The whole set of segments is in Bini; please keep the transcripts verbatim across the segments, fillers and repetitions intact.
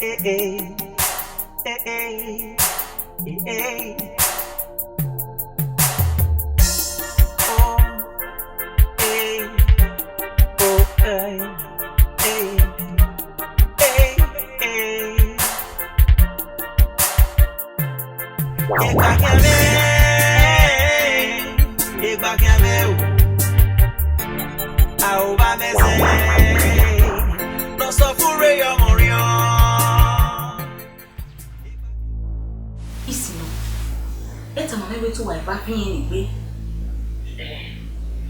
Eh, eh, eh, eh, eh, eh. Oh, eh, oh, eh, eh, eh, eh. Egba khian mwẹ, egba khian mwẹ o. A o ba mẹ zẹ, nọ sọ furre ye ọmọ riọn. Isi nọ, ẹ tama mwẹ wẹ te uwa eva fi ẹn egbe.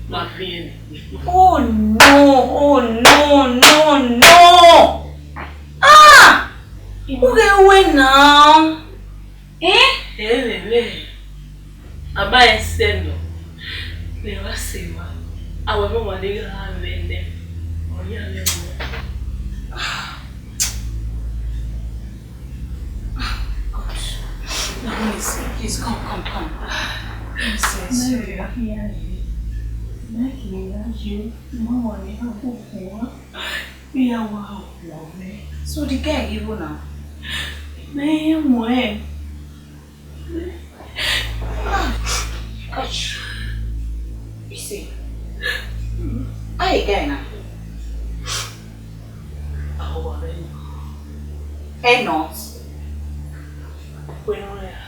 Ma fi ẹn. Oh no, oh no, no, no. Ah! Ughe ruẹ now. Eh? Ẹmwẹ mwẹ, a ma rẹn sẹ nọ, ne emwa sẹ emwa, a wẹ mwẹ ọmwa ne gha mwẹ nẹ, ọ ya mwẹ nẹ. God, no, please, please, come, come, come. Please, sorry. Mary, I hear you. Mary, I hear you. Mama, I have hope for her. Iyawa ọmọ mwẹ. So the guy evil now. Mẹ i mu ẹn. Gosh. You see, how you guy now? Awa rẹ nọ. Ẹ nọ. Wẹ nọ ya.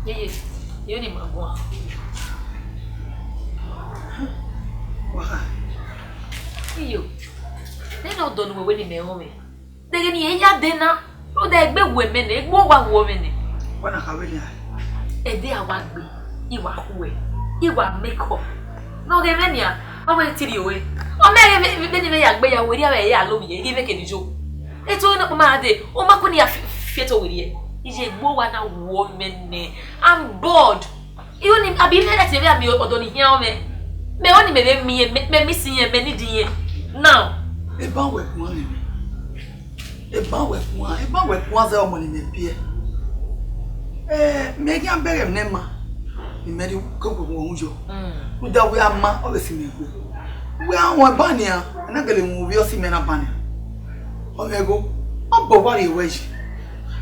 Yeye, yo ni ma guan. Wa. Iyo, nene ọdọ ne uwẹ wẹ ne imẹ rọnmwẹ. Deghẹ ne irẹn ya dee na, rhunmwuda egbe wu mwẹ nẹ, egbe owa wu mwẹ nẹ. Wẹ na kha vbe nian? Ẹdẹ a wa gbe, I wa khuẹ, I wa make up. Ne ọ ghe mwẹ nian, ọ wẹ te rhie ore. Ọ mẹ ghe vbe, vbe, vbene imẹ ya gbe ya werriẹ, avbe ẹre ya lo vbe irẹn, I ghi vbe kene ijo. Eto ne ọkpa ma dee, ọ ma kue ne I ya fi, fi ẹto werriẹ. Iye egbe owa na wu mwẹ nẹ, I'm bored. Iho ni, abi mẹ rẹtin vbe a miẹn ọdọ ni hian mwẹ. Mẹ ho ni mẹ vbe miẹn, mẹ, mẹ miss irẹn, mẹ need irẹn. Now. Eban wẹ guan nẹ. Eban wẹ guan, eban wẹ guan zẹ ọmọ ni mẹ biẹ. Eh, mẹ ghian bẹghe ne ma. Ni mẹ rhie ke wẹ wọn yọ. Mm. Rhunmwuda wẹ a ma, ọ vbe si mẹ egbe. Wẹ a wọn ban nian, a na gele wọn ovbi ọse mẹ na ban nian. Ọ mwẹ igho, ọ bọ wa rhie wẹ yi.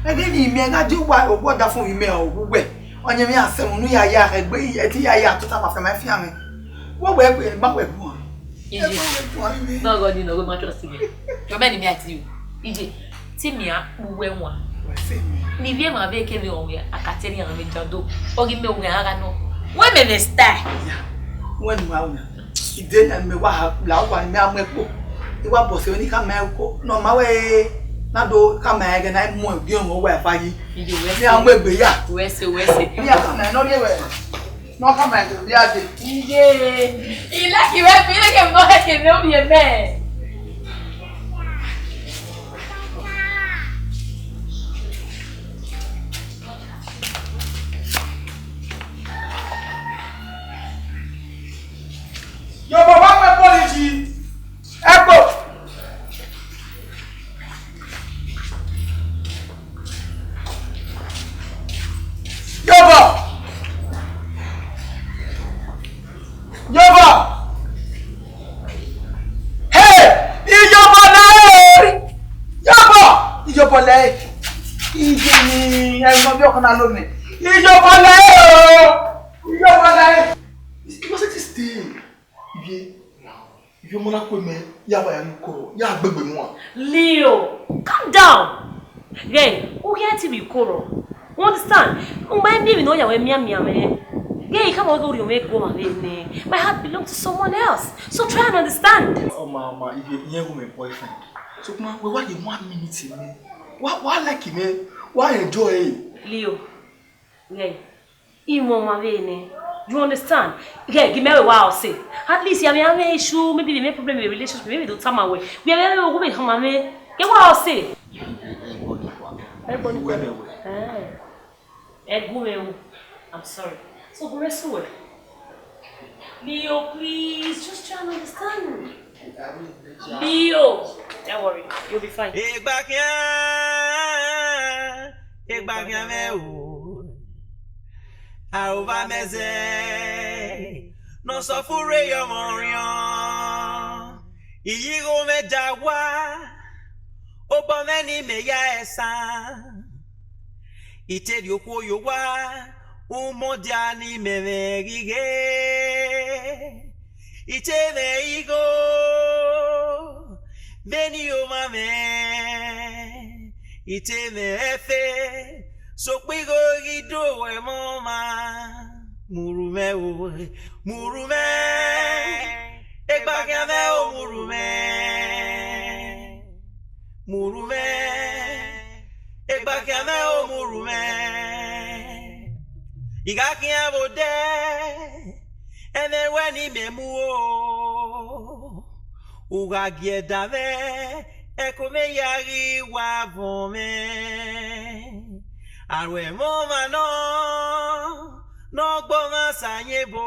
Ẹghẹ ne imẹ gha die owa, owa ọdafẹn vbe imẹ ọ wu wẹ. Ọyẹnmwẹ a sẹ ẹmwẹ unu ya ya, egbe ẹtin ya ya tota ma fian ma fian mwẹ. Wẹ wẹ egbe ma wẹ guan. Iye. Egbe wẹ guan mwẹ. Nọ gọ ni nọ gọ ma trust me. Your man me at you. Iye. Te imẹ a kpe uwẹ wan. Wẹ sẹ mwẹ. Ne ivbi emwa vbe kevbe ọmwẹ, a ka te rhie mwẹ jando. Ọ ghi mẹ uwẹ a gha nọ. Wẹ mẹ mwẹ style. Ya. Wẹ nu a wẹ. Ide na mẹ wa la wa mẹ a mu ẹkpo. I wa bọ sẹ vbene I khama ẹn uko. Ne ọ ma wẹ na do khama ẹn ẹghẹ ne a mu ẹn ugie ọmọ uwa eva yi. Iye wẹ sẹ. Mẹ a mu egbe ya. Wẹ sẹ, wẹ sẹ. Mẹ a khama ẹn ne ọ rhie wẹ. Ne ọ khama ẹn vbe a dee. Iye. I like wẹ, I like wẹ, I like wẹ, ovbi mwẹ. Yọbọ, wa mu ẹkpo ni yi. Ẹkpo. Yọbọ. Yọbọ. Hey, Iyọbọ lẹre. Yọbọ. Iyọbọ lẹre. Iye ni ẹmọ bi ọkọ na lo mẹ. Iyọbọ lẹre o. Iyọbọ lẹre. He wasn't this thing. Iye. Ivbi ọmọ na kue mẹ, ya vba ya rrie ukọ, ya gbe egbe mu a. Leo, calm down. Ghẹ, u khian te rrie ukọ. You understand? U ma miẹn emwi ne ọ ya wẹ mianmian mwẹ. Ghẹ, I khama wẹ ghe orhiọn mwẹ gu ọmwa vbe nẹ. My heart belong to someone else. So try and understand. Ọ ma, ọ ma, iye, irẹn gu mwẹ boyfriend. Sokpan wẹ wa ye one minute mẹ. Wa, wa like mẹ, wa enjoy. Leo, ghẹ, I mwẹ ọmwa vbe nẹ. You understand? Ghẹ, gi mẹ vbe wa ọse. At least, ya vbe have issue, maybe we make problem in the relationship, maybe do tama wẹ. We have, we have, we have, ghẹ wa ọse. Ẹgbọn ni kua. Ẹgbọn ni kua. Uwẹ mẹ wẹ. Eh. Ẹgu mẹ wu. I'm sorry. So, go rest well. Leo, please, just try and understand. Leo, I Don't worry, you'll be fine. Egba khian, egba khian mwẹ o. Arovbamwẹzẹ ne ọ sẹ ọfurre ye ọmọ orhiọn. Iyigho mwẹ da wa, obọ mwẹ ne imẹ ya ẹsan. I te rhie okhuo ye owa, umọdia ne imẹ mwẹ ghi ghe. I te mwẹ igho, vbene I ho ma mwẹ, I te mwẹ ẹfe, sokpan igho ghi do ẹmwẹ ọmwa. Murhu mwẹ o, murhu mwẹ, egba khian mwẹ o, murhu mwẹ. Murhu mwẹ, egba khian mwẹ o, murhu mwẹ. I gha khian vbe odẹ, ẹmwẹ ruẹ ne imẹ mu o. U gha gie ẹdẹ mwẹ, ẹko mwẹ ya ghi wa vọn mwẹ. Aro ẹmwẹ ọmwa nọ, ne ọ gbe ọmwa sa yebo.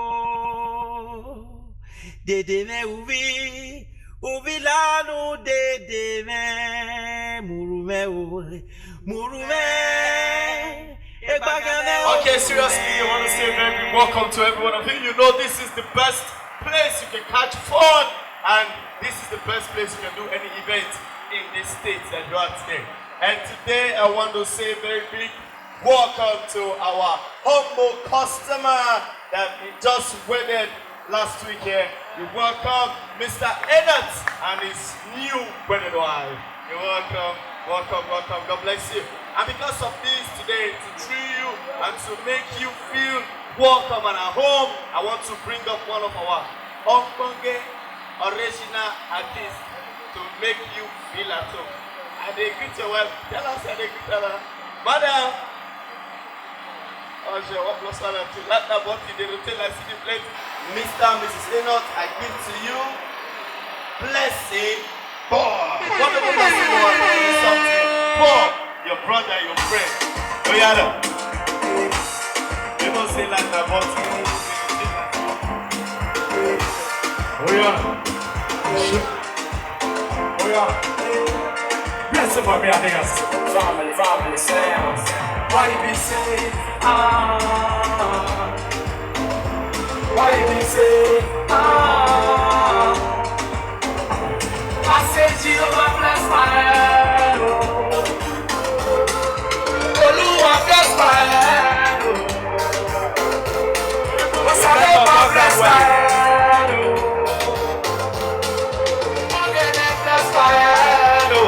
Dede mwẹ uvbi, uvbi lanu dede mwẹ, murhu mwẹ o, murhu mwẹ, egba khian mwẹ o. Okay, seriously, I want to say a very big welcome to every one of you. You know this is the best place you can catch fun, and this is the best place you can do any event in this state that you are today. And today, I want to say a very big welcome to our humble customer that he just wedded last week here. We welcome Mister Enot and his new wedded wife. You're welcome, welcome, welcome. God bless you. And because of this today, to thrill you and to make you feel welcome and at home, I want to bring up one of our Onkponge original artists to make you feel at home. I dey greet your wife. Tell her say I dey greet her. Madam. Ọjọ, what plus one and two? That na what they rotate like city plate. Mister and Missus Enot, I give to you blessing. Boy, what the woman say, boy, I give you something. Boy, your brother, your friend. Oh yeah, no. You know say like that, but oh yeah. Oh yeah. Bless him for me, I think. Family, family, sounds. Why you be say, ah? Why you be say, ah? I say, Jehovah, bless my head, oh. Oluwa, bless my head, oh. Osanobua, bless my head, oh. Ogene, bless my head, oh.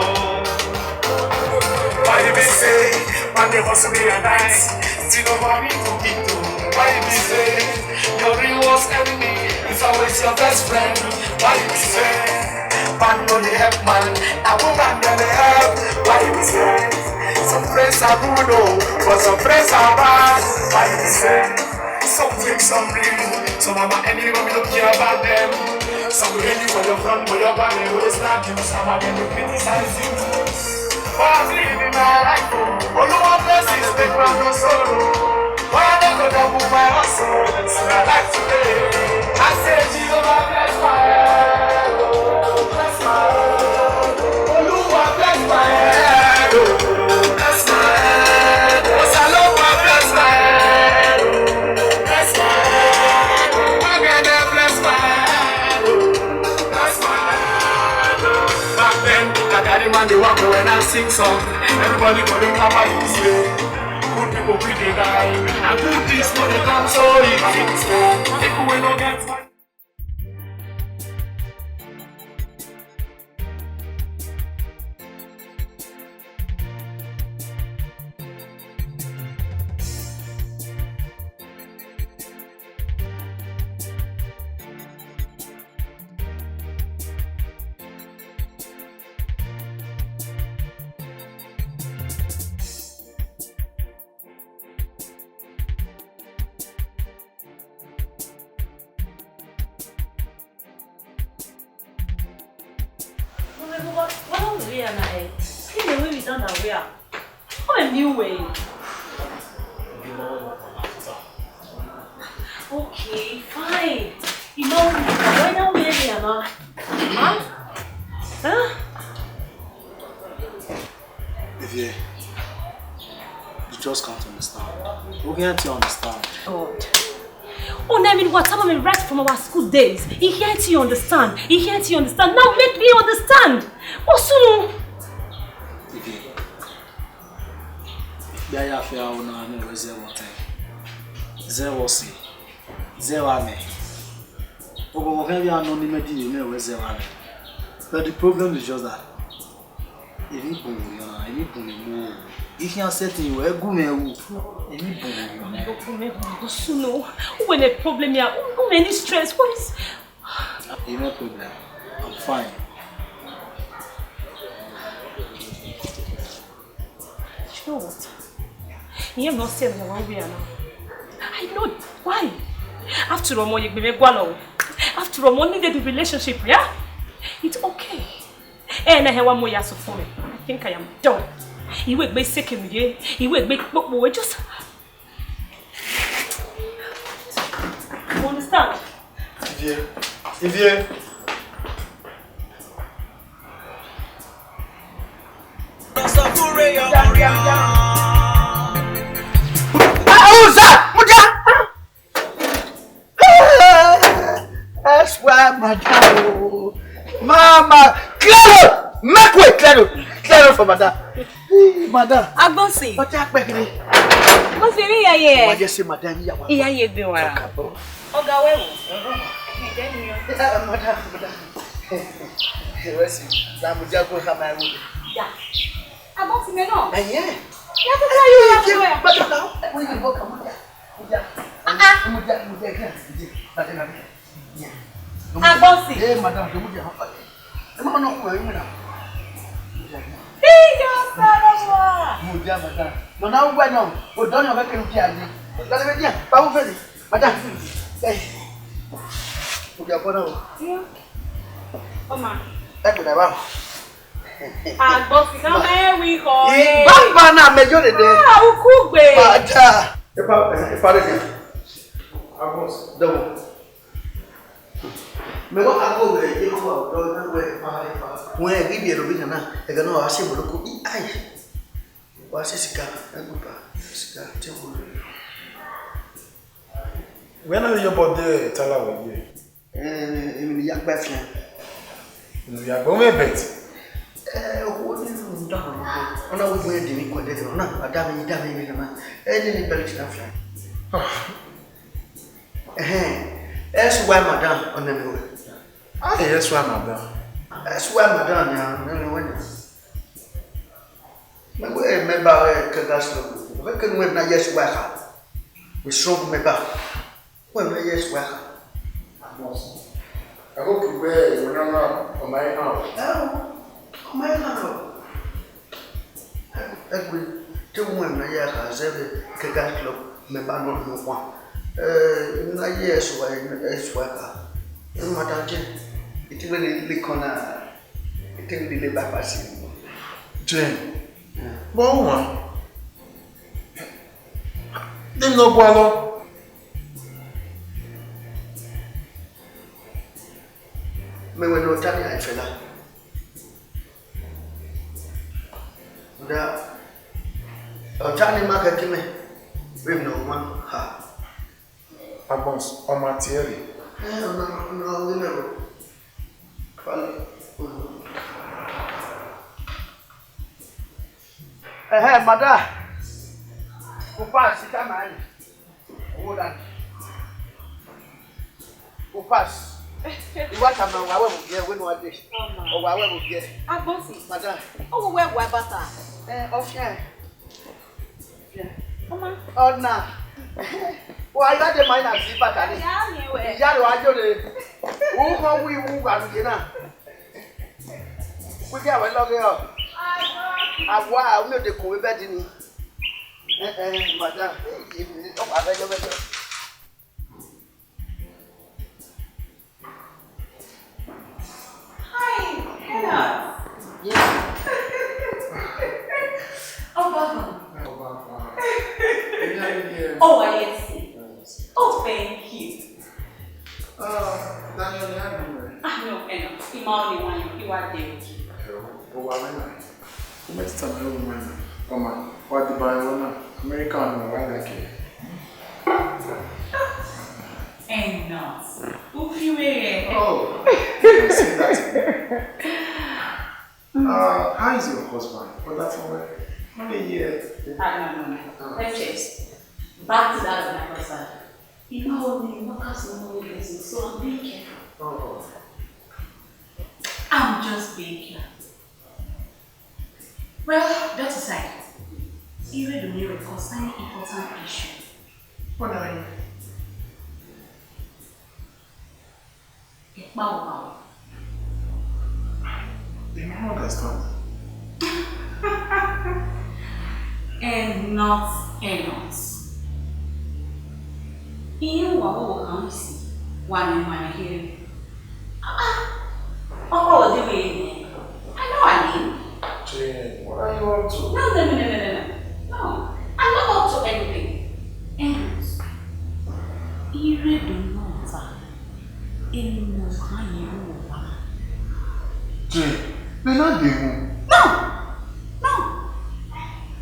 Why you be say, man, they hustle me at night? Still no money to eat, oh. Why you be say, your real worst enemy is always your best friend? Why you be say, man no dey help man? Na woman dem dey help. Why you be say, some friends are good, oh, but some friends are bad? Why you be say, some fake, some real, some are my enemy, but we don't care about them. Some will hate you for your front, but your back, they will slap you. Some are them will criticize you. But I believe in my life, oh. Oluwa blessings make man no sorrow. Why I don't go double my hustle? It's my life today. I say, Jehovah, bless my head, oh. Bless my head. Oluwa, bless my head, oh. Bless my head. Osanobua, bless my head, oh. Bless my head. Ogene, bless my head, oh. Back then, I carry man dey walk when I sing song. Everybody go dey clap and you say, good people we dey die. And good things no dey come so easy. People wey no get money. Mama, Baba, why don't we are now? Can you wait down that way? How are you way? Okay, fine. You know, why don't we are now? Huh? Huh? Yeah. You just can't understand. You can't understand. God. Oh, I mean, what about me right from our school days? He can't you understand? He can't you understand? Now make me understand. Osun. Ivie. Bia ya fia o na ne we zẹ vbe otẹn. Zẹ vbe ọse. Zẹ vbe amẹ. Oghọghọ khian vbe a nọ ne imẹ di ne we zẹ vbe amẹ. But the problem is just that. Emwi bun mwẹ ọna, emwi bun mwẹ mu. I khian sẹtin ru, ẹ gu mwẹ ru. Emwi bun mwẹ ọna. Osun o, uwẹ ne problem ya, uwẹ ne stress, what is? Emwi problem, I'm fine. You know what? Iye no se na wa we na. I know why. After all, mo ye gbe me gua lọ. After all, mo need the relationship, yeah? It's okay. Eh, na he wa mo ya so for me. I think I am done. Iwe gbe seke mi ye. Iwe gbe popo we just. You understand? Ivie. Ivie. Uza! Mudia! That's why, madam. Mama, clear road! Make way, clear road! Clear road for madam. Hey, madam. Agbọnsi. Ọtẹ apẹkiri. Mo fi rí iyaye. Wọ́n jẹ́ sí madam yìí yàwá. Iyaye bí wa. Ọ̀gá wẹ̀ wò. Ẹ̀jẹ̀ ni o. Eh, madam, madam. Ìrẹsì, làmújágbó ká máa wò. Ya. Agbọnsi mẹ náà. Ẹ̀yẹ́. Ya tó tẹ́lẹ̀ yóò yá tó yá. Madam, madam. Wọ́n yìí bọ́ kà mọ́ ya. Mudia. Ah, ah. Mudia, mudia, mudia. Agbọnsi. Eh, madam, mudia. Ẹ ma nọ khuẹ, ẹ ma nọ. Iyo sọrọ wa. Mudia, madam. Nọ na wẹ nọ, odọ yọ vbe kenu kia ye. Dale vbe dia, pa wo feli. Madam. Eh. Mudia bọ na o. Ọma. Ẹ gbẹdẹ ba. Agbọnsi na mẹ wi kọ. Baba na mẹ yo dede. Ah, ukugbe. Madam. Epa, epa de. Agbọnsi. Dọmọ. Mẹ wa ka go wẹ ye ko wa dọ na wẹ epa, epa. Wẹ ghi biẹ ro bi na na, ẹghẹ ne ọ gha sẹ emọ loko, i ai. Wa sẹ siga, ẹgbẹpa, siga, te wo. Wẹ na yọ bọ de tala wẹ ye. Eh, emwi ne I ya kpa fian. Emwi ne I ya kpa, u mwẹ belt? Eh, okhuo ni rhunmwuda ọna, ọ na wẹ ugbẹn de emwi kuẹdẹdẹ, ọ na, a da mwẹ, I da mwẹ emwi na na. Eh, ne emwi belt na fian. Ẹhẹn, ẹsuwa madam, ọ nẹ mwẹ wẹ. A, ẹsuwa madam. Ẹsuwa madam nian, ọ nẹ mwẹ wẹ nian. Mẹ wẹ member, eh, Kẹgas Club. Ọ vbe kene uwẹ na ye ẹsuwa kha. We strong member. Wẹ mwẹ ye ẹsuwa kha. Amos, I hope you wear your normal on my hand. Ẹ o, ọ ma ya na rọ. Ẹgbe, te uwẹ mwẹ na ya kha zẹ vbe Kẹgas Club, mẹ ba nọ nọ khuan. Eh, na ye ẹsuwa, ẹsuwa kha. Ẹ ma da jẹ, iti vbe ne likọn na, iti vbe ne bypass. Jane, vbọ wan? Nene ọ gualọ. Mẹ wẹ ne ọ ta ni a fẹla. Da, ọ ta ni ma kẹkẹ mẹ, vbene ọ wan ha. Agbọn, ọ ma tie rre. Eh, ọ na, ọ na, ọ ghi mẹ ro. Fine. Ẹhẹn, madam. U pass, I tama ẹre. Owọ dan. U pass. I wa tama, ọ wa wẹ vbe ogiẹ, wẹ ne uwa dee. Ọ wa wẹ vbe ogiẹ. Agbọn si. Madam. Ọ wẹ wẹ ẹguae bata. Eh, ọ fian. Ọ fian. Ọ na. Wa ya de ma na si bata ni. Iya ro ajo de. U kọ wi u gha ru ye na. Wẹ gie a wẹ lọghe ọ. A wa, u miẹn odekun vbe bed ni. Eh, eh, madam. Ọ wa vbe yọ vbe yọ. Hi, Kenneth. Yes. Obama. Obama. Oh, I see. Oh, thank you. Ah, Daniel, how are you? Ah, no, Kenneth. Ima only one, you are there. Hello. Oh, I mean, Mẹ te tama ẹre mwẹ na, ọma, wa deba ẹvbo na, America ọnii wa like. Enough. Ufi were. Oh, you can say that again. Uh, how is your husband? But that's all right. How many years? Ah, no, no, no. Ah. Let's just back to that of my husband. You know, we workers know what we do, so I'm being careful. Oh. I'm just being careful. Well, that aside, Ire do me concerning important issue. What are you? Ekpa uwa. I don't understand. Enough, Enough. Iye uwa vbe ọvbokhan mwẹ isi, wa miẹn ọmwa ne kherhe. Ah, ah. Ọkpa vbe ọ de vbe nẹ? I know her name. Jane, what are you up to? No, no, no, no, no, no, no. No, I'm not up to anything. Enough. Ire do nọ ta. Emwi ne ọ kha ye vbe uwa. Jane, mẹ na de wu. No! No!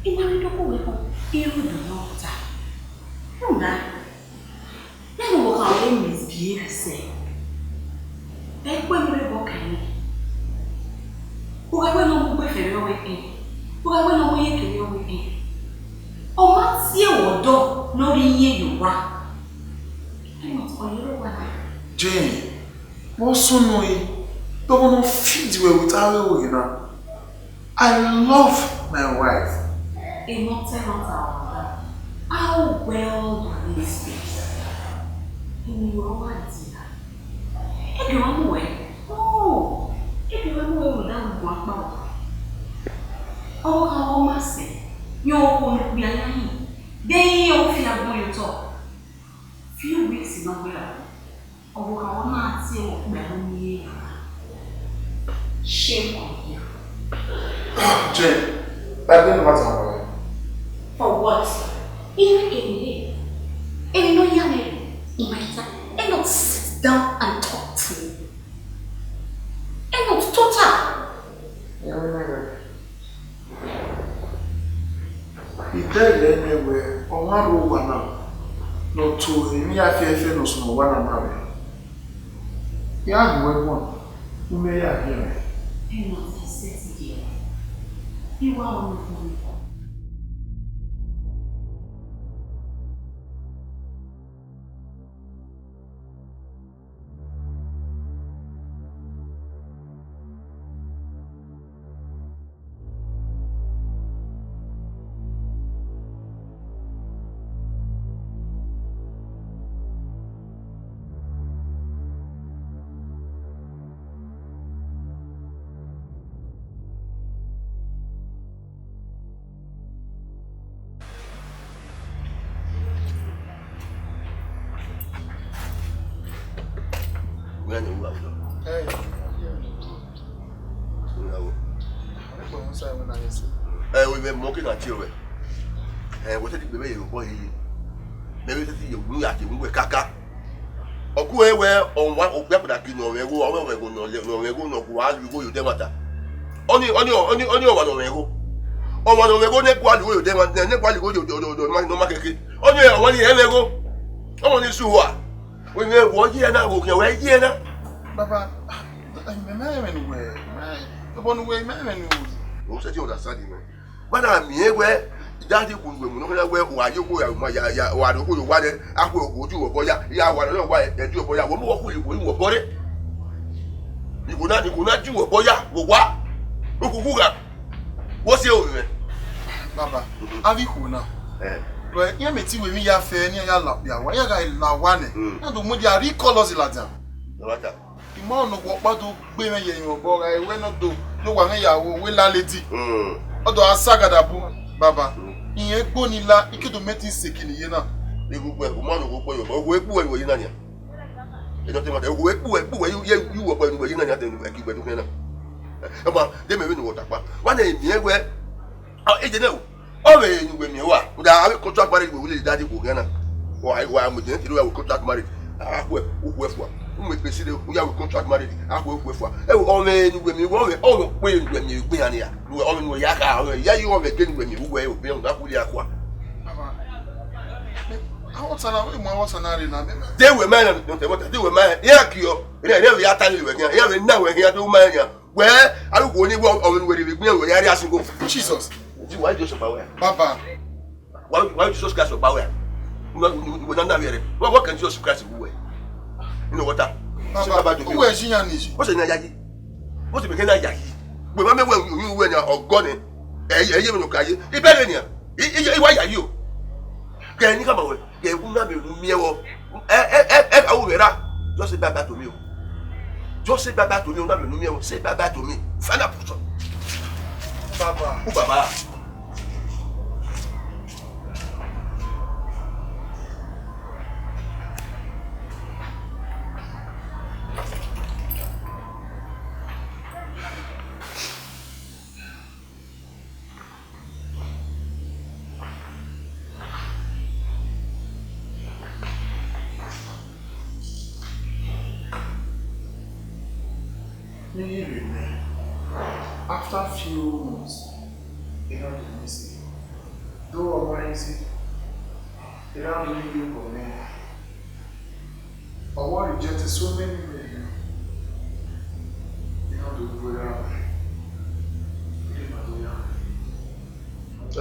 I ma rhie do khuẹ wẹ khọ, Ire do nọ ta. Rhunmwuda, nene uwa kha wẹ misbehave sẹ. Ẹ kpe emwi rre obọ kẹ mwẹ. U gha wẹ ne ọ mu ugbe fẹrẹ ọvbehe ẹn. U gha wẹ ne ọ mu iyeke vbe ọvbehe ẹn. Ọ ma tie wẹ ọdọ ne ọ rhie iyẹn ye uwa. Enough, ọ ye rre owa na. Jane, vbe ọ sunu ẹre, dọmọ ne ọ feed wẹ with avbe owa na. I love my wife. Enough, tell us our mother. How well do they speak? Emwi ne uwa dia. Ẹ gie wa mu wẹ. Oh, ẹ gie wa mu wẹ rhunmwuda ugbẹn ọkpa uwa. Ọvbokhan ọmwa sẹ, yọ okhuo ne okpia ya yin, de iran fi agbọn ye otọ. Few weeks ne ọ gberra, ọvbokhan ọmwa na tie okpia ne ọ miẹn ya. Shame on you. Jane, I don't know what I'm doing. For what? Even in here, and you know, Yale, in my time, Enough, sit down and talk to me. Enough, total. Yeah, I remember. I dẹghe nẹ wẹ ọmwa rre owa na ne ọ to emwi ya fiẹfiẹ ne ọ sunu owa na ma mwẹ. Ya gu ẹguọn, u mẹ ya biẹ mwẹ. Enough, I said it again. Iwa ọnii khuọnmwi. Where you are? Hey. Bravo. Ẹ, wẹ mọ ke na tie ruẹ. Ẹ, wẹ sẹtin gbe vbe ye obọ ye. Mẹ vbe sẹtin ye wu ya tie wu wẹ kaka. Ọ ku ẹ wẹ ọmwa okpia kpataki ne ọ mwẹ igho, ọ mwẹ igho ne ọ lẹ, ne ọ mwẹ igho ne ọ gua lu igho ye odẹ ẹmwata. Ọni, ọni, ọni, ọni ọmwa ne ọ mwẹ igho. Ọmwa ne ọ mwẹ igho ne gua lu igho ye odẹ ẹmwata, ne gua lu igho ye odẹ, odẹ, odẹ, odẹ, ne ọ ma keke. Ọni ọmwa ni ẹ mwẹ igho. Ọmwa ni su ua. Wẹ mwẹ wọ ye na, wọ khian wẹ ye na. Baba, mẹ ma rẹn ẹmwẹ ne uwẹ, mẹ, obọ ne uwẹ, mẹ ma rẹn ẹmwẹ ne uwẹ. Wẹ sẹtin understand mwẹ. Wẹ na miẹn wẹ, daddy kunu wẹ mu nọ wẹ wa ye okhuo ya ma ya, ya, wa do okhuo ye owa nẹ, akhuẹ okhuo ju wẹ obọ ya, ya wa nọ wa ẹdẹ ju wẹ obọ ya, wẹ mu okhuo ye okhuo ye wẹ obọ re. Igho na, igho na ju wẹ obọ ya, wẹ owa. Okuku gha. What's your name? Baba, avbe ikhuo na. Eh. But iran mẹ te wẹ emwi ya fẹ, ne iran ya la okpia owa, iran gha la owa nẹ. Mm. Iran do mudia rhie colours ladian. No matter. I ma nọ wẹ ọkpa do gbe mwẹ ye emwi obọ gha wẹ ne ọ do, ne owa mwẹ ya ru wẹ landlady. Mm. Ọ do a sa gadabu, baba. Mm. Irẹn egbe ni la, I ke do mẹ te seki ne iye na. Igho gbe, u ma nọ wẹ ọkpa ye obọ, wẹ ekpu wẹ ye na nia. Enough, te ma te, wẹ ekpu, ekpu wẹ ye, ye, ye wẹ ọkpa ye na nia, te ẹki wẹ do khian na. Ẹ ma, de mẹ vbe ne wẹ ọtakpa. Wa na miẹn wẹ, ah, e je nẹ o. Ọ vbe ne uwẹ miẹn wa, rhunmwuda avbe contract marriage wẹ wu lele daddy khuo khian na. Wa, wa mu je ne te ru ya wẹ contract marriage. A khuẹ, u khuẹ fua. U mu ekpe sẹ, u ya ru contract marriage, a khu khu fua. Ẹ, ọmwẹ ne uwẹ miẹn, ọmwẹ, ọmwẹ ọkpẹn ne uwẹ miẹn egbe iran nia. Uwẹ, ọmwẹ ne uwẹ ya kha, ọmwẹ ya yi ọmwẹ ke ne uwẹ miẹn, uwẹ obọ na khu ya kua. Baba, a wọ sana, we mu a wọ sana re na, me. De wẹ ma na, don't tell me, de wẹ ma, ya kiọ. Ina, ina ya ta ni wẹ khian, ya vbe na wẹ khian, do ma khian. Wẹ, a ru wo ni wẹ, ọmwẹ ne uwẹ rhie vbe egbe iran, wẹ ya rhie asin go. Jesus. Di wa Jesus pa wẹ. Baba. Why, why Jesus Christ ọgba wẹ? Wẹ na na vbe rẹ. What, what can Jesus Christ do wẹ? You know what? Baba, Baba do me. Uwẹ ji yan ni ji. What's na yayi? What's me na yayi? Wẹ ma mẹ wẹ, you wẹ na ọgọ nẹ. Ẹ, ẹ, ye me no ka ye. Ibẹghe nian. I, I, I wa yayi o. Kẹ ni ka ma wẹ. Kẹ u na mẹ unu miẹn vbọ. Ẹ, ẹ, ẹ, ẹ, a ru vbe ra. Just say bye bye to me o. Just say bye bye to me, u na mẹ unu miẹn vbọ. Say bye bye to me. Final portion. Baba. U baba. Ne I rre nẹ, after few months, I na do miss. Do ọ ma easy, I na do iyobọ nẹ. Ọ wa reject so many men. I na do gbe ra wẹ. I na do ya.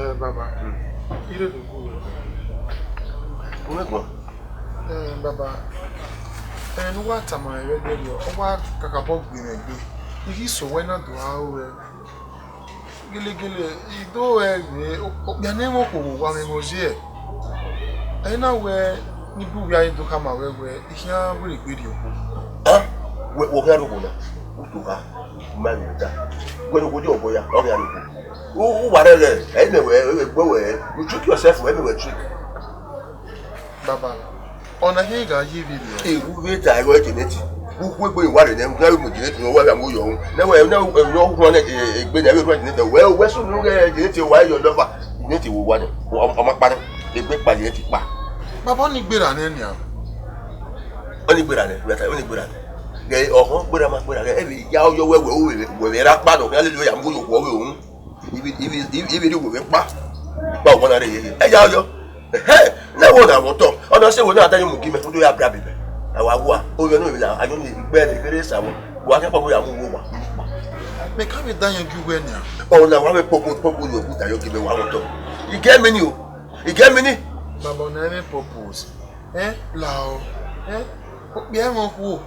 Eh, Baba. Hmm. I rre do gu wẹ. Uwẹ guan. Eh, Baba. Eh, ne uwa tama ẹre vbe ẹdẹrriọ, ọ wa kakabọ gbe mwẹ egbe. I ghi sẹ owẹ na do aro rẹ. Gelegele, I do ẹre vbe, okpia ne ẹmwẹ okhuo vbe owa mwẹ mwẹ oye. Ẹ i na wẹ ne I bu uwẹ a do khama ruẹ wẹ, I khian wẹ rhie egbe rrie okhuo. Ah, wẹ, wẹ ọ khian rrie okhuo na? U to kha, u ma rhie da. Wẹ ne okhuo ye obọ ya, ọ khian rrie okhuo. U, u wa rẹrẹ, ẹ i mẹ wẹ, ẹ i mẹ wẹ, you trick yourself, ẹ i mẹ wẹ trick. Baba, ọna hia gha ye vberriọ. Eru vbe ta ẹghẹ Jeneti. U khu egbe wa rre nẹ, u gha ru Jeneti ne ọ wa gha mu yọ. Ne wẹ, ne wẹ, ne ọ huan egbe nẹ, ru Jeneti. Wẹ, wẹ sunu ghe Jeneti wa yọ lọfa. Jeneti wo wa nẹ. Ọ, ọ ma kpa nẹ. Egbe kpa Jeneti kpa. Baba, ọni gberra nẹ nian. Ọni gberra nẹ, wẹ ta, ọni gberra nẹ. Ghe ọhọn gberra ma gberra, ghe, ẹ vbe ya yọ wẹ, wẹ, wẹ, wẹ, wẹ ra kpa nọ, hallelujah, mu yọ wẹ, wẹ, Ibi, ibi, ibi, ibi ni wo vbe kpa. Kpa ọmọ na rre yeye. Ẹ ya yọ. Ehe, na wo na wọn tọ. Ọna sẹ wo na da yo mu gi mẹ, u do ya bra bibẹ. A wa wa. O yọ no la, a yo ni gbe ni kere sa wo. Wa ke pa wo ya mu wo wa. Mẹ ka vbe da yan gi uwẹ nian. Ọna wa vbe popo, popo yo ku da yo gi mẹ wa wọn tọ. I gẹ mi ni o. I gẹ mi ni. Baba, ọna vbe purpose. Ẹ, lao, ẹ, okpia ẹmwẹ okhuo,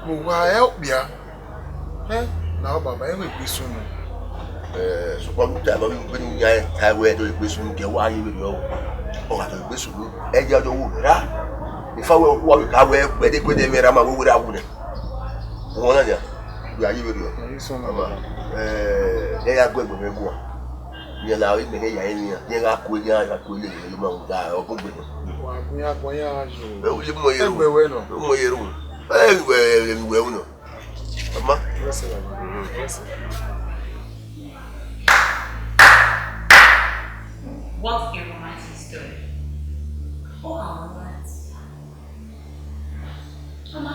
vbe owa ẹ okpia, ẹ, lao baba, ẹ wẹ egbe sunu. Ẹ, sokpan vbe uta ẹmwẹ vbe ne u yan ta wẹ do egbe sunu, kẹ wa ye vberriọ, ọ gha do egbe sunu, ẹ ya do wo ra. Ifa wẹ wa vbe ka wẹ gbẹdẹgbẹdẹ mwẹ ra ma wẹ wẹ ra wu nẹ. Wọn na nia, ya ye vberriọ. Egbe sunu. Ama, ẹ, ẹ ya gu egbe mwẹ guan. Yẹn la ọre imẹ hẹ ya emwi iran, yẹn gha kue, yẹn gha kue lele, yẹn ma mu da ọgongbe nọ. Wa gun ya gbọn ya yo. Ẹ, u ye mu ye ru. Egbe wẹ nọ. U mu ye ru. Ẹ, wẹ, wẹ, wẹ, wẹ, nọ. Mama. Bless you, Baba. Bless you. What a romantic story. Oh, how romantic. Mama,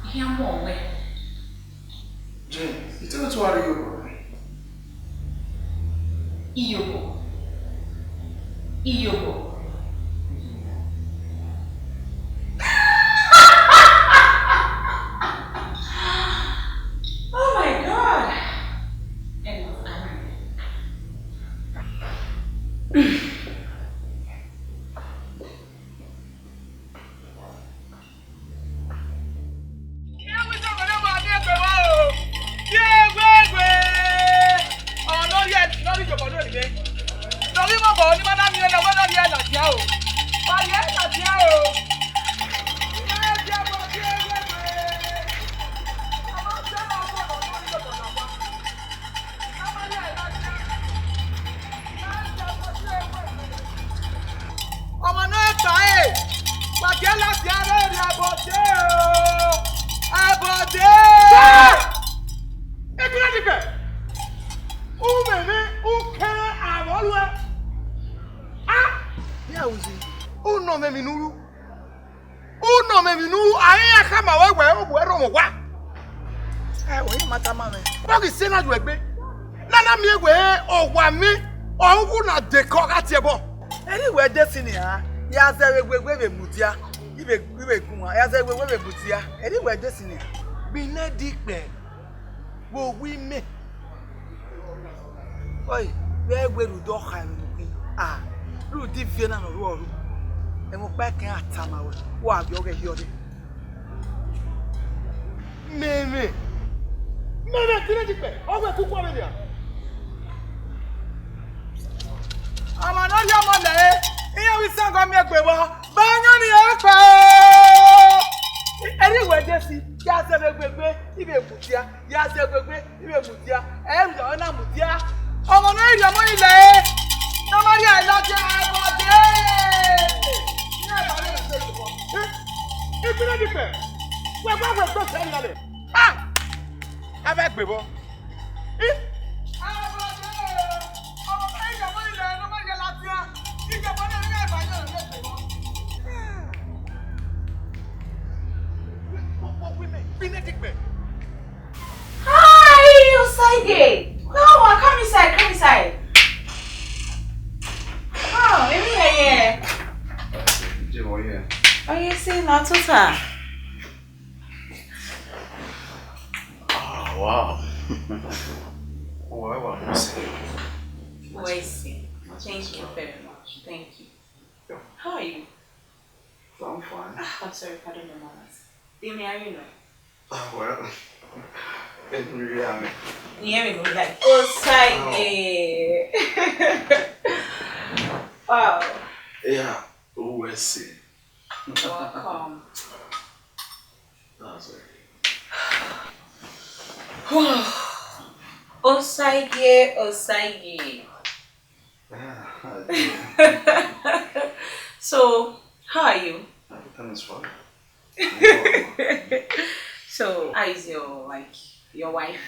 I hear more where. Jane, you tell me to worry you. Iyobo. Iyobo. Oh my God. Enough, I'm ready. Ọmọ ne ọ ta ẹre, wa gie ladian rre rrie ẹbọ de o, ẹbọ de. Ekuna dikẹ, u mwẹ emwi, u kẹrẹ avbe ọ ruẹ. A, ya uzi, u nọ mwẹ emwi ne u ru. U Nọ mẹ emwi ne a i ya khama ruẹ wẹ, ovbi uẹ rhọnmwẹ owa. Ẹ, wẹ i ma tama mwẹ. Vbọ ghi sẹ na yu egbe? Ne a na miẹn wẹ owa mwẹ, ọ ru na dekọ gha tie ẹbọ. Erha wẹ de si nian, ya zẹ vbe wewe vbe mudia, i vbe, i vbe gun uan, ya zẹ vbe wewe vbe mudia, erha wẹ de si nian. Gbe nẹ dikpẹ, vbe owa imẹ. Ọe, vbe ẹghẹ rhunmwuda ọ kha emwi ne u khin, a, rhunmwuda ivie na ne ọ rhuọ ru, ẹmwẹ ọkpa ẹkẹn a tama ruẹ, wa vbe ọghẹ hiọrre. Mẹmẹ, mẹmẹ, gbe nẹ dikpẹ, ọ wẹ kuku ọvbe nian. Ọmọ ne ọ ya ọmọ lẹre, iran vbe isan gọ miẹn egbe vbọ, ba ọyọn ni ẹ kpẹ o. Erha wẹ de si, ya zẹ vbe wewe, i vbe mudia. Ya zẹ wewe, i vbe mudia, ẹ i rhie ọna mudia. Ọmọ ne ọ rhie ọmọ ni lẹre, ne ọ ma rhie ẹre ladian, ẹbọ dee. Igbinna ni fẹ, wẹ gba wẹ gbe sẹ iran nẹ. Ah! A vbe gbe vbọ? Ih! Ẹbọ dee. Ọmọ ne ọ rhie ọmọ ni lẹre, ne ọ ma rhie ladian. Igbinna ni fẹ, wẹ gba wẹ gbe vbọ. Igbinna ni fẹ. Hi, Osagie. No, come inside, come inside. Oh, maybe here, yeah. Jẹ́ wọ́n yẹn. Oh, you see, not too tired. Ah, wow. Oh, I want to say. Oh, I see. Thank you very much. Thank you. How are you? I'm fine. Ah, I'm sorry, pardon the manners. Demi, are you know? Ah, well, it's really, I mean, yeah, we go like, oh, Saige. Wow. Yeah, oh, I see. Welcome. That's it. Osagie, Osagie. Ah, I do. So, how are you? Everything is fine. So, how is your, like, your wife?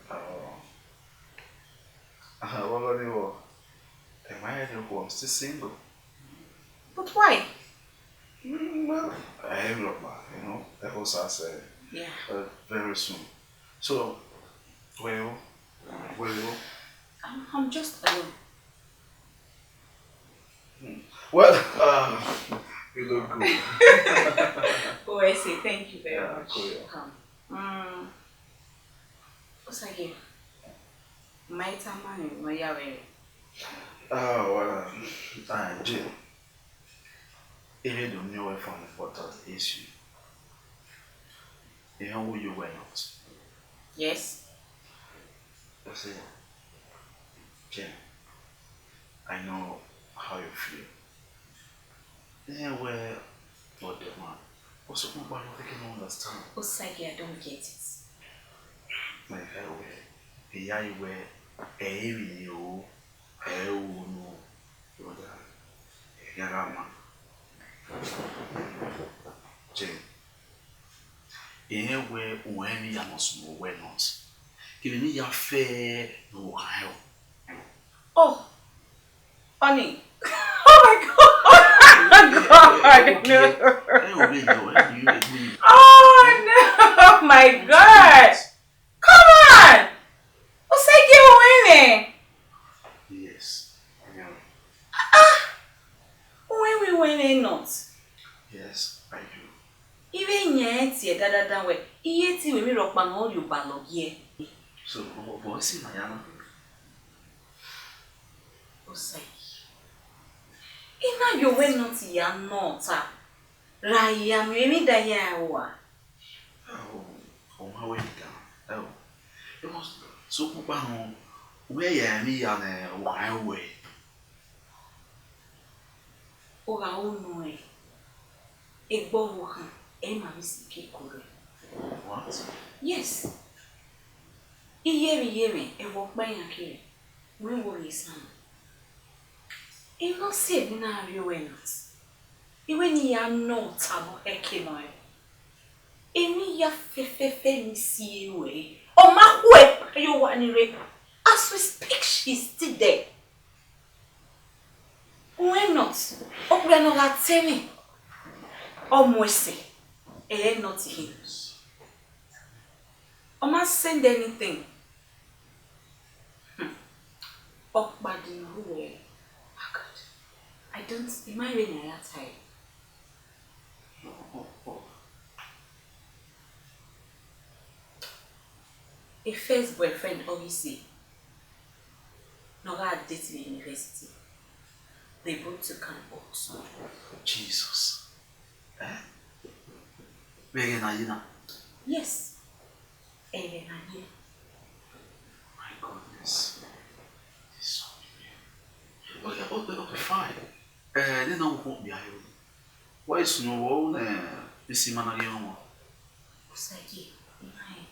Oh. Ah, well, anyway, am I, I'm still single. But why? Mm, well, I am not bad, you know. That was I said. Yeah. Uh, very soon. So, where you? Where you? I'm, I'm just alone. Hmm. Well, uh, you look good. Oh, I say thank you very much. Yeah, cool, yeah. Um, mm, what's again? My time, my, my, yeah, where? Ah, well, um, uh, Jane. Even though you were from the photo issue, you know who you were not. Yes. I say, Jane, I know how you feel. Yeah, well, not the man. What's up, nobody? I can understand. Osagie, I don't get it. My fair way. The eye where, eh, you, eh, no. Brother, ẹ gha ma. Jane, irẹn wẹ uwẹ emwi ya nọ sunu wẹ nọ. Kevbe ne I ya fẹ ne u khan ẹo. Oh, honey. Oh my God. God, no. Ẹ o vbe yọ, ẹ o vbe yọ. Oh, no. My God. Come on! Osagie, uwẹ mwẹ? Yes, I am. Ah, ah. Uwẹ mwẹ, uwẹ mwẹ not? Yes, I do. I vbe yan ẹn tie dandandan wẹ, I ye te wẹ emwi rhọkpa ne ọ rhie obalọ gie. So, but, but, see, Mariana. Osagie. I na ye uwẹ not ya nọ ta. Ra ya miẹn emwi da ya rua. Ọ, ọ ma wẹ dan. Ẹ o. Because sokpan kpakpa nọ, wẹ ya emwi ya ne ọ khan wẹ. Ọ gha ru nọ ẹn, egbe ọvbokhan, ẹ ma vbe si ke ko rre. What? Yes. Iyemwi iyemwi, ẹvbo ọkpa iran kere, wẹ wo rhie esan. I no si emwi na rrie ruẹ nọ. I wẹ ne I ya nọ ta vbe ẹke nọ ẹn. Emwi ya fẹfẹfẹ ne I si ruẹ, ọ ma khuẹ ye owa ni rre. As we speak, she is still there. Why not? Okpia ne ọ gha te mwẹ. Ọ mu ẹse, ẹ i re nothing. Ọ ma send anything. Hmm. Ọkpa din ru wẹ. Ah, God. I don't, I ma rẹn ne a ya tae. A first boyfriend ọ ghi si ne ọ gha date vbe university. They both took an oath. Jesus. Eh? Vbe ẹghẹ na ye na? Yes. Ẹghẹ na ye. My goodness. This is so weird. Okay, okay, okay, fine. Eh, nene ọvbokhan okpia ẹre. Wa i sunu vbe ẹ ne isi ima na ghi rọnmwẹ? Osagie, I ma rẹn.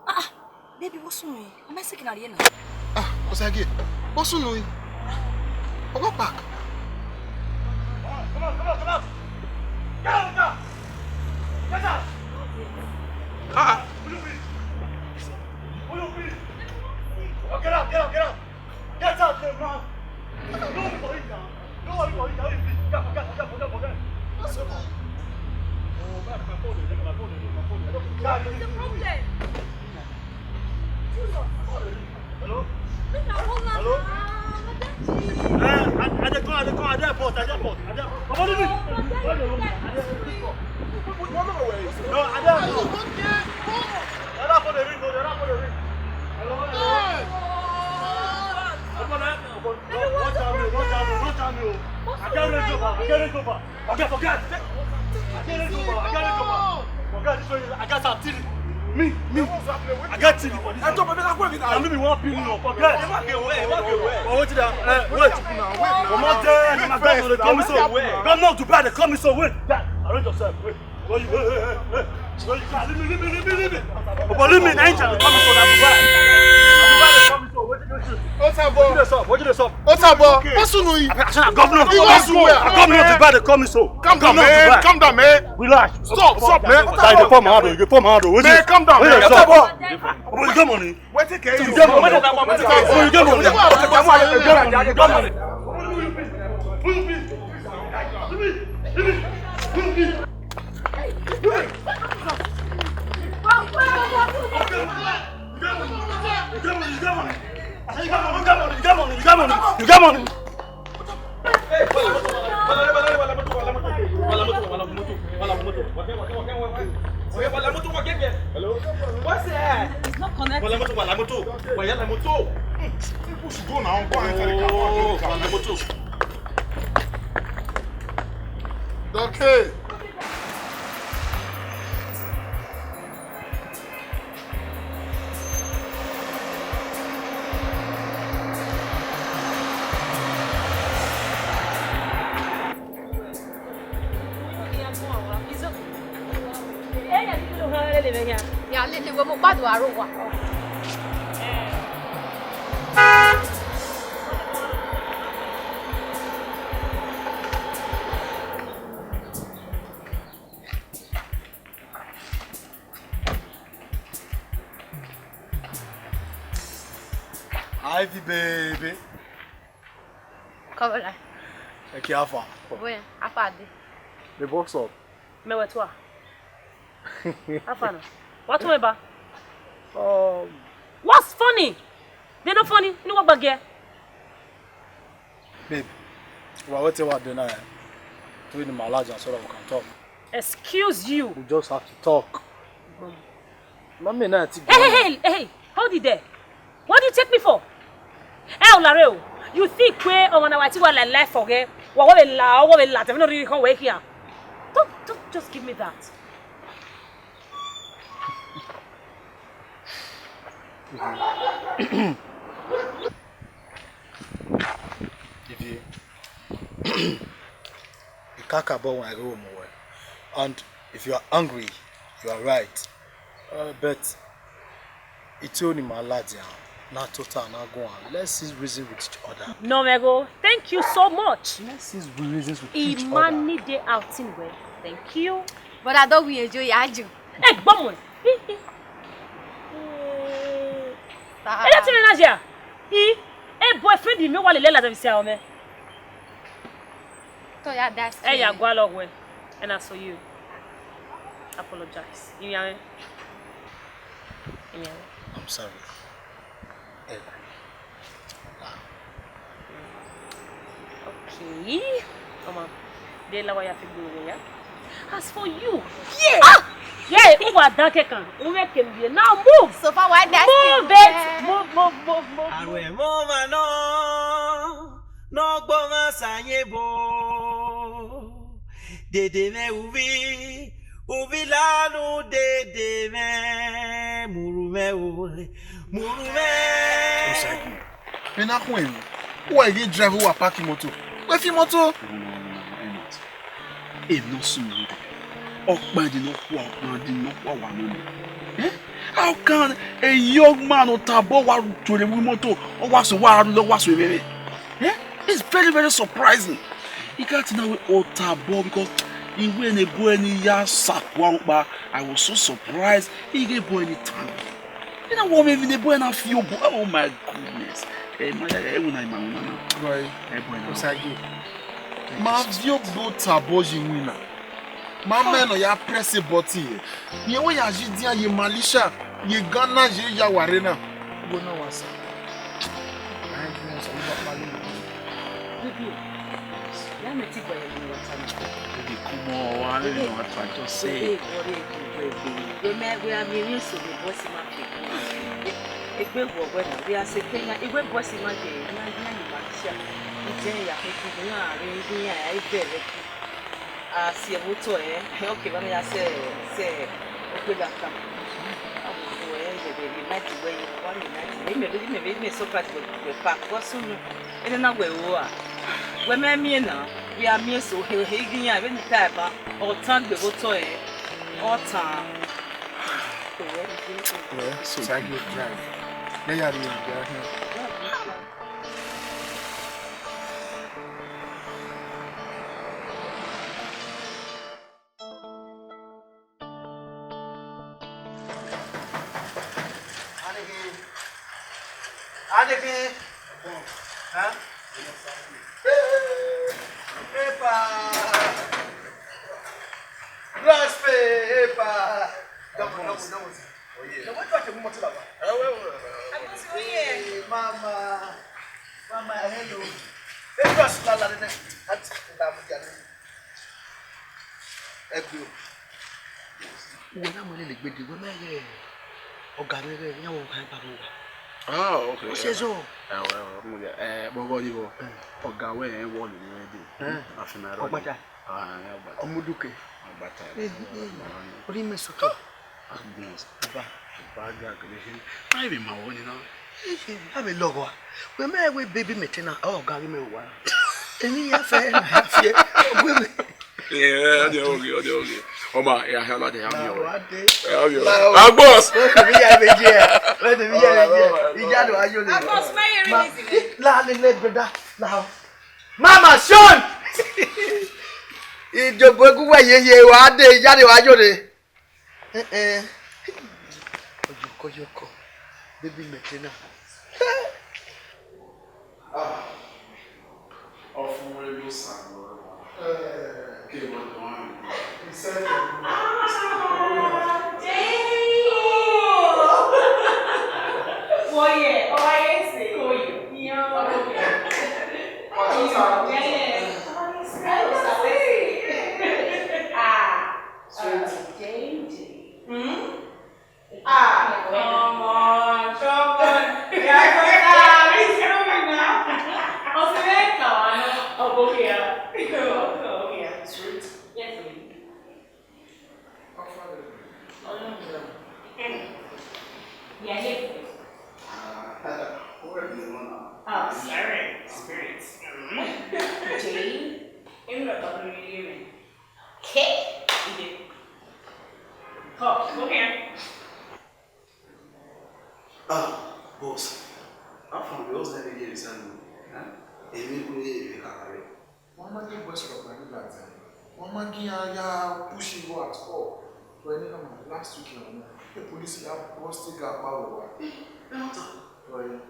Ah, baby, what's wrong? Am I sick in here now? Ah, Osagie, what's wrong? What park? Come on, come on, come on! Get out of the car! Get out! Ah, ah. Will you please? Will you please? Oh, get out, get out, get out! Get out there now! No worry for it now. No worry for it now. Forget, forget, forget, forget. What's wrong? Oh, my, my phone, my phone, my phone. What is the problem? Hello? Hello? Eh, I, I dey come, I dey come, I dey airport, I dey airport, I dey airport. Come on, leave me. No, I dey airport. The other phone dey ring, the other phone dey ring. Hello, hello. Open up, open. No, no jam me, no jam me, no jam me o. I get Range Rover, I get Range Rover. Forget, forget. I get Range Rover, I get Range Rover. Forget this one, I get some three. Me, me. I get three for this. I told you, I went with. I mean, one billion. Forget. Ẹ má gé wẹ, ẹ má gé wẹ. Oh, wait there. Eh, wait. Come on there, my governor dey come so. Governor of Dubai dey come so. Wait. Arrange yourself. Wait. Wait, wait, wait, wait. Leave me, leave me, leave me, leave me. But leave me, na India dey come so, na Dubai. Na Dubai dey come so. Wetin dey sup? Wetin dey sup? Wetin dey sup? Osagie, what's wrong? I say na governor. Governor of Dubai dey come so. Calm down, man. Calm down, man. Relax. Stop, stop, man. Guy, dey fall my hand o, dey fall my hand o. Man, calm down, man. Osagie, you get money? Wetin dey you? You get money? You get money? You get money? You get money? You get money? You get money? You get money? You get money? You get money? Hello? What's that? It's not connected. People should go now. Go and enter the car. Go and enter the car. Okay. Ya lele wẹ, mo gbadu aro wa. Ivy baby. Come on. Eke, how far? Where? How far dey? The box up. Mẹ wẹ tua. How far now? What to ba? Um, What's funny? They no funny. You know what back here? Babe, wa wẹ te wa dẹ na, eh? Three ni ma ladian so that we can talk. Excuse you. We just have to talk. Mami na ti Hey, hey, go. Hey, hey, hey, hold it there. What do you take me for? Ẹ o lare o. You think pé ọmọ na wa ti wa la life for her? Wa wa be la, wa be la, tẹ̀mí náà rí kọ́ wẹ̀ kíá. Don't, don't just give me that. If you, you can't kabọ wan ẹghe mu wẹ. And if you are angry, you are right. Uh, but ito ni ma ladian, na tota na guan. Let's reason with each other. No, Mego, thank you so much. Let's reason with each other. Imani dey outing well. Thank you. But I don't win enjoy your ajo. Hey, gbọmọ. Ẹ jẹ́ tí mi náà ṣe à? Ẹ boyfriend mi wà lè lẹ́la tẹ̀mí sí àwọn ọmọ. Tó yá dá sí. Ẹ yà gbọ́ lọ wẹ̀. And as for you, apologize. Ìyá rẹ̀. Ìyá rẹ̀. I'm sorry. Ẹ gbà. Okay. Ọmọ, de la wa ya fi gburu ya. As for you, yeah. Ah! Yeah, who are that can? Who make him be? Now move. So far, why that? Move it. Move, move, move, move. Àwẹ̀ mọ́ ma nọ, nọ gbọ́ ma sàyẹn bò. Dèdè mẹ́ uvi, uvi lanu dèdè mẹ́, muru mẹ́ o, muru mẹ́. Osagie, ena khuẹn emwi, uwa ghi drive uwa park moto. Wẹ fi moto. Emwi ne ọ sunu, ọkpẹn di nọkhua, ọkpẹn di nọkhua wa nọ nẹ. Eh? How can a young man Otabọ wa tuorre vbe imoto, ọ wa so wa rre, ọ wa so emwẹmwẹ? Eh? It's very, very surprising. I ka ti na wẹ Otabọ because I wẹ ne boy ni ya sakua ọkpa, I was so surprised. I ghe boy ni tan. I na wẹ ọmọ emwi ne boy na fi obo. Oh my goodness. Eh, ma ya, eh, wẹ na ima wẹ na. Boy, eh, boy na. Osagie. Ma viọ gbe Otabọ yi winna. Ma mẹ nọ ya press button ye. Rẹn wẹ ya yi dian ye Malaysia, ye Ghana, ye ya wa rre na. Wo na wa sa. Baby, ya mẹ ti gba ye ni wa ta na. Baby, come on, wa le ni wa ta, just say. Baby, worry, baby. We me, we are me, so the boss ma fi. Egbe wọ wẹ na, we are say Kenya, egbe boss ma je, na, na, ni Malaysia. Ije ya ko ti na re, ni ya, egbe rẹ. A si ẹvbo otọ ẹre, ọ kevbe ne a sẹ, sẹ okpia kan. A vbe fo ẹre, vbe vbe night wẹ ye, wa vbe night wẹ, imẹ vbe, imẹ vbe, imẹ surprise wẹ, wẹ pa, because unu, ene na wẹ ro a. Wẹ mẹ miẹn na, wẹ a miẹn so, he, he, ghi yan, vbene I ta ẹban, ọ tan gbe vbe otọ ẹre, ọ tan. Well, so thank you, drive. Let ya be your girl here. Aneke. Huh? Epa. Raspe, epa. Double, double, double. Oh, yeah. Double, double, double, double. Hey, mama. Mama, hello. Hey, just la, la, la, la. That's the double, double. Ẹgbẹo. Uwẹ na mu ẹre lele egbe dee, wẹ mẹ ghẹ ọga mwẹ ghẹ iran vbe ọghan ba vbe owa. Ah, okay. Ọ sẹ zọ. Ẹwẹ, ẹwẹ, mu ya, eh, bọbọ ni bọ. Eh. Ọga wẹ rẹn wọ lele mwẹ dee. Eh. Afinna rọ. Ọgbata. Ah, ọgbata. Ọmuduke. Ọgbata. Eh, eh. Ori mẹ sotọ. Agbọn. Aba. Aba ga kele hin. Ai, vbe ma wọ ni na. Aba lọghọ a. Wẹ mẹ wẹ baby mẹ te na, ọ ga ghi mẹ wa. Emwi ya fẹ na ya fiẹ. Ọgbe mẹ. Eh, ọ dị oge, ọ dị oge. Ọma, ya ha la de ya mi o. Wa de. Ya mi o. Agbos. Wẹ te mi ya be je. Wẹ te mi ya be je. Ija do ayo le. Agbos, where you really? La le le brother. La. Mama Sean. Ijobo egu wa ye ye wa de, ija de wa yo de. Eh, eh. Oyoko, oyoko. Baby mẹ te na. Ah. Ọfumwẹ lo Ah, come on, come on. Yeah, come on. It's coming now. Ọsẹ mẹ ka wa nọ, ọgọ hia. Ọgọ hia. Sweet. Yes, baby. Ọlọ́run. Yeah, yeah. Ah, sorry. Spirit. Jane. Emi lọ tọdun yìí mi. Okay. Ide. Come, come here. Ah, boss. How far we always never get inside me? Huh? Èmi kò ní èmi kàkà rẹ̀. Wọ́n máa ń gbé boys club pẹ̀lú ìgbà tí wọ́n máa ń kí ya ya push go at all. But ní ọmọ last week yẹn wọn, the police ya bust the gap power wa. Right.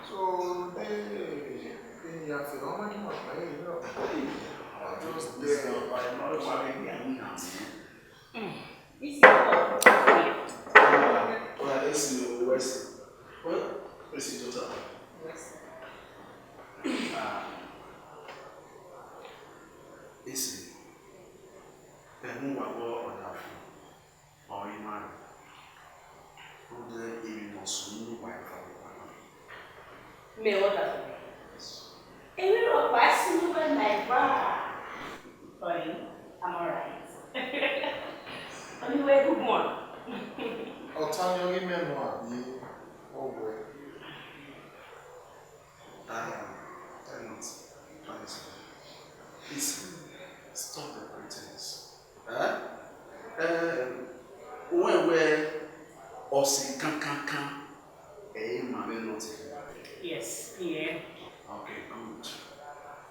So they they ya fẹ́ wọ́n máa ń kí wọn pẹ̀lú ìlú ọ̀pọ̀. I just dey. This is what. Well, let's see, let's see. Well, let's see, daughter. Yes. Ah, esi, ẹmwẹ uwa vbe ọdafẹn ọre I ma rre, rhunmwuda emwi ne ọ sunu ne uwa eva vbe uwa na. Mẹ ọdafẹn. Emwi rhọkpa i sunu vbe na eva. Ọre, I'm alright. Ọni wẹ guguan. Ọta ni ọ ghi mẹ nọ abi ọ wẹ? Ah, Enoch, please, please, stop the pretense. Eh? Eh, uwẹ wẹ ọse kankankan, ẹ i ma mwẹ nọ te. Yes, yeah. Okay, good.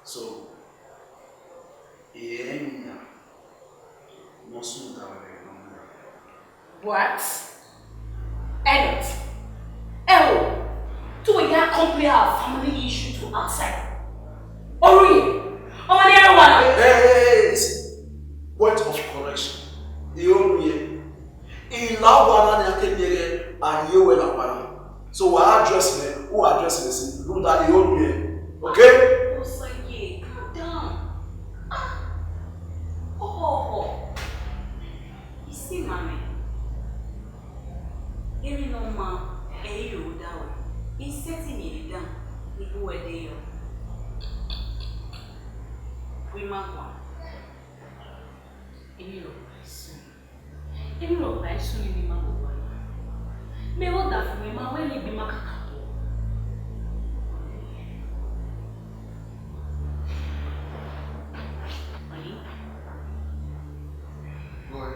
So, I re emwi hia ne ọ sunu da wẹ vbe nọ. What? Enoch, ẹho, te uwẹ ya compare our family issue to outside? Orhunmwu, ọmọ ne ẹre wa na. Hey, hey, hey, listen. Point of correction. I Orhunmwu, I la owa na nian ke miẹn ghẹ a rhie ruẹ la owa na. So wa address mẹ, u address mẹ si, rhunmwuda I Orhunmwu. Okay? Osaye, calm down. Ah, oho, oho. I si ma mwẹ. Emwi ne ọ maa, ẹ i ro da wẹ. I sẹtin miẹn dan, I bu wẹ de yọ. Wẹ I ma guan. Emwi rhọkpa i sunu. Emwi rhọkpa i sunu ne I ma vbe owa na. Mẹ ọdafẹn, mẹ ma wẹ ne egbe ma kaka bọ. Boy,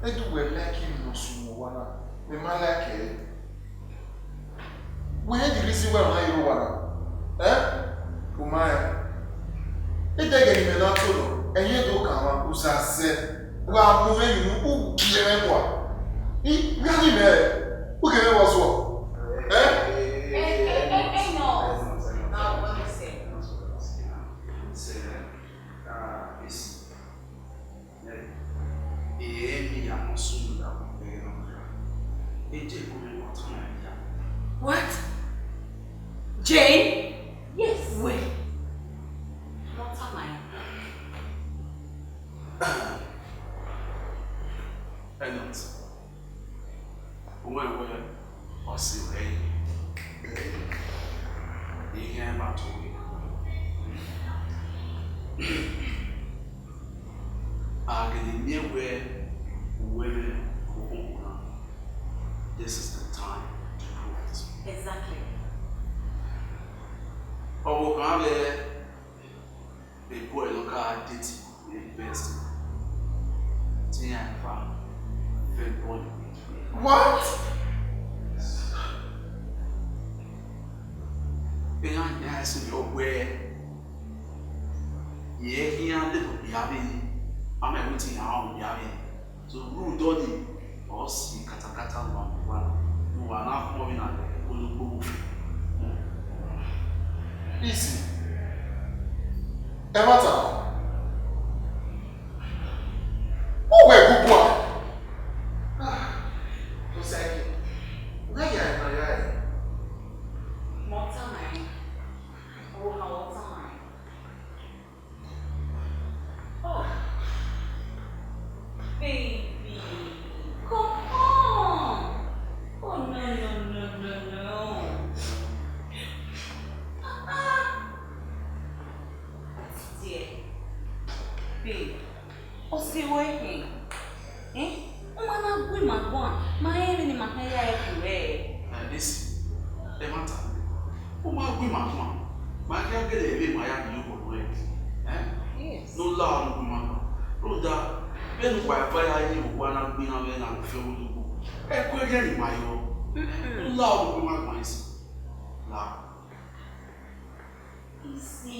edu wẹ like emwi ne ọ sunu vbe owa na, mẹ ma like ẹre. Wẹ rẹn the reason why ọ na ye owa na? Eh? U ma rẹn. Ẹdẹghẹ ne imẹ na to nọ, ẹyin do kan mwa, u za zẹ. Wa mu mwẹ yunu, u gie mwẹ kua. I, gha ghi mẹ, u gie mwẹ vbọ zuọ. Eh? Hey, hey, hey, hey, no. Now, what you say? Say, uh, it's, yeah, emwi hia ne ọ sunu da wẹ vbe nọ. E je ko mwẹ ọtẹn na ya. What? Jane? Yes. Wẹ? Ọtẹn na ya. Enoch. Uwẹ wẹ ọse ruẹ yi. Ihian ma to wẹ. A gele miẹn wẹ uwẹ mwẹ okhunkun na, this is the time to prove it. Exactly. Ọvbokhan vbe e boy ne ọ ka date the best. Te iran eva vẹ boy. What? Iran yan ẹse yọ wẹ, ye khian lele okpia vbe, a ma wẹ te iran rọnmwẹ okpia vbe. So, rhunmwuda ọnii, ọ si katakata ne uwa mu uwa, ne uwa na khuọnmwi na lele ologbo vbe ofe. Easy. Ẹmwata, uwẹ gugua. Ah, Osaẹki, u ghẹ ya emwa ya ẹre. Mẹ ọ tama ẹn, ọvbokhan, ọ tama ẹn. Oh, baby, come on. Oh, no, no, no, no, no. Ah, ah. Dear, babe, ọ si ruẹ khin. Eh? U ma na gu ima guan, ma rẹn vbene ima khian ya ẹre ku rẹ. Eh, listen, ẹmwata, u ma gu ima guan, ma khian gele vbe ima ya rhie obọ ne ọ rẹn. Eh? Yes. Ne u la ọnii gu ima guan. Rhunmwuda, vbene uwa eva ya ye owa na gbe iran vbe ẹna vbe ofiọvbe odogbo, ẹko erriọ ne ima yọ. Mm-mm. Ne u la ọnii gu ima guan, listen. La. Isi,